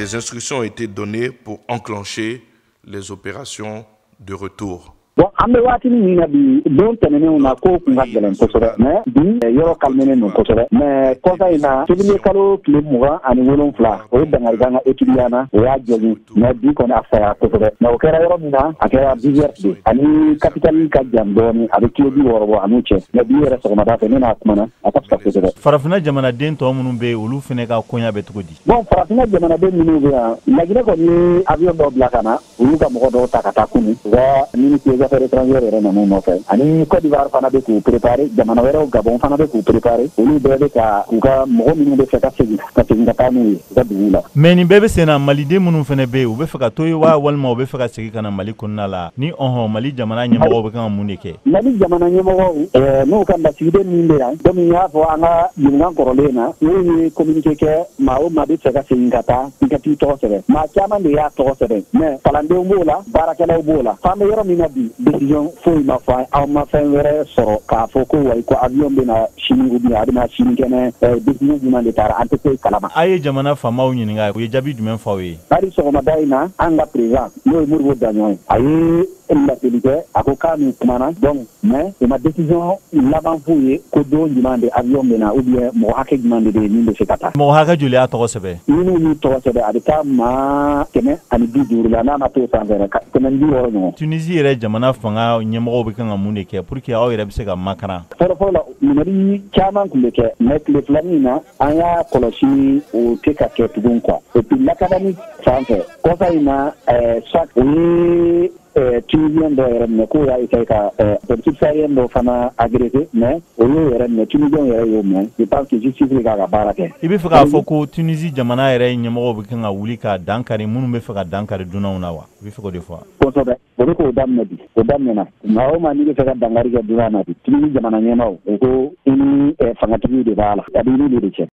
Des instructions ont été données pour enclencher les opérations de retour. Bon, an bɛ waati min na bi, don tɛmɛnenw na, ko tun ka gɛlɛn kosɛbɛ, mais bi yɔrɔ calmenen don kosɛbɛ. Mais kɔsa in na, février kalo tile 27, o ye dankari k'an ka étudiant na, o y'a jɔgi. Mais bi kɔni, a fisaya kosɛbɛ. Mais o kɛra yɔrɔ min na, a kɛra Bizerte de ani capitale ka jan dɔɔni, a bɛ kilo 60 bɔ a n'u cɛ. Mais bi yɛrɛ, sɔgɔmada fɛ, ne n'a kumana, a ka fisa kosɛbɛ. Farafinna jamanaden tɔ minnu bɛ yen, olu fana ka koɲa bɛ cogo di? Bon, farafinna jamanaden minnu bɛ yan, Laginɛ kɔni ye avion dɔw bila ka na, u y'u ka mɔgɔ dɔw ta ka taa kunun. U ka ministre des Affaires étrangères yɛrɛ nan'u nɔfɛ. Ani Côte d'Ivoire fana bɛ k'u préparer, jamana wɛrɛw, Gabon fana bɛ k'u préparer. Olu bɛɛ bɛ ka u ka mɔgɔ minnu bɛ fɛ ka segin ka taa n'u ye u ka duguw la. Mais nin bɛɛ bɛ sen na, maliden minnu fana bɛ yen, u bɛ fɛ ka to yen wa, walima u bɛ fɛ ka segin ka na Mali kɔnɔna la? Ni ɔhɔn, Mali jamana ɲɛmɔgɔw bɛ kan ka mun de kɛ? Mali jamana ɲɛmɔgɔw n'u ka lasigiden min bɛ yan, komi n y'a fɔ an ka ɲininka kɔrɔlen na, n'u ye communiqué kɛ, maa o maa bɛ fɛ ka segin ka taa, i ka t'i tɔgɔ sɛbɛn. Maa caman de y'a tɔgɔ sɛbɛn, mais kalandenw b'o la, baarakɛlaw b'o la. F'an bɛ yɔrɔ min na bi, décision foyi ma fɔ. Aw ma fɛn wɛrɛ sɔrɔ k'a fɔ ko wayi, ko avion bɛ na sini ou bien a bɛ na sinikɛnɛ. Décision jumɛn de taara, an tɛ foyi kalama. A ye jamana faamaw ɲininka, u ye jaabi jumɛn fɔ aw ye? Bari sɔgɔmada in na, an ka président, n'o ye Modibo Daɲɔn ye, a ye laseli kɛ, a ko k'a n'u kumana. Donc, mais u ma décision laban f'u ye ko don jumɛn de avion bɛ na ou bien mɔgɔ hakɛ jumɛn de bɛ yen min bɛ se ka taa. Mɔgɔ hakɛ joli y'a tɔgɔ sɛbɛn? Minnu y'u tɔgɔ sɛbɛn, a bɛ taa maa 150 la, n'a ma t'o sanfɛ, 160 ɲɔgɔn. Tunisie yɛrɛ jamana fanga ɲɛmɔgɔw bɛ kan ka mun de kɛ pour que aw yɛrɛ bɛ se ka makaran? Fɔlɔ fɔlɔ la, minɛli caman tun bɛ kɛ, mais tile filanin in na, an y'a kɔlɔsi, o tɛ ka kɛ tugun quoi. Et puis lakanani fan fɛ, kɔsa in na, soit o ye Tunisien dɔ yɛrɛ minɛ k'o y'a essayé ka subsaharien dɔ fana agressé, mais o y'o yɛrɛ minɛ, Tunisien yɛrɛ y'o minɛ. Je pense que justice bɛ k'a ka baara kɛ. I bɛ fɛ k'a fɔ ko Tunisie jamana yɛrɛ ɲɛmɔgɔw bɛ kan ka wuli ka dan kari minnu bɛ fɛ ka dan kari dunanw na wa? I bɛ fɛ k'o de fɔ wa? Kosɛbɛ, o bɛ k'o daminɛ bi, o daminɛna. Maa o maa n'i bɛ fɛ ka dankari kɛ dunan na bi, Tunisie jamana ɲɛmaaw, o ko i ni fangatigiw de b'a la, a b'i n'olu de cɛ.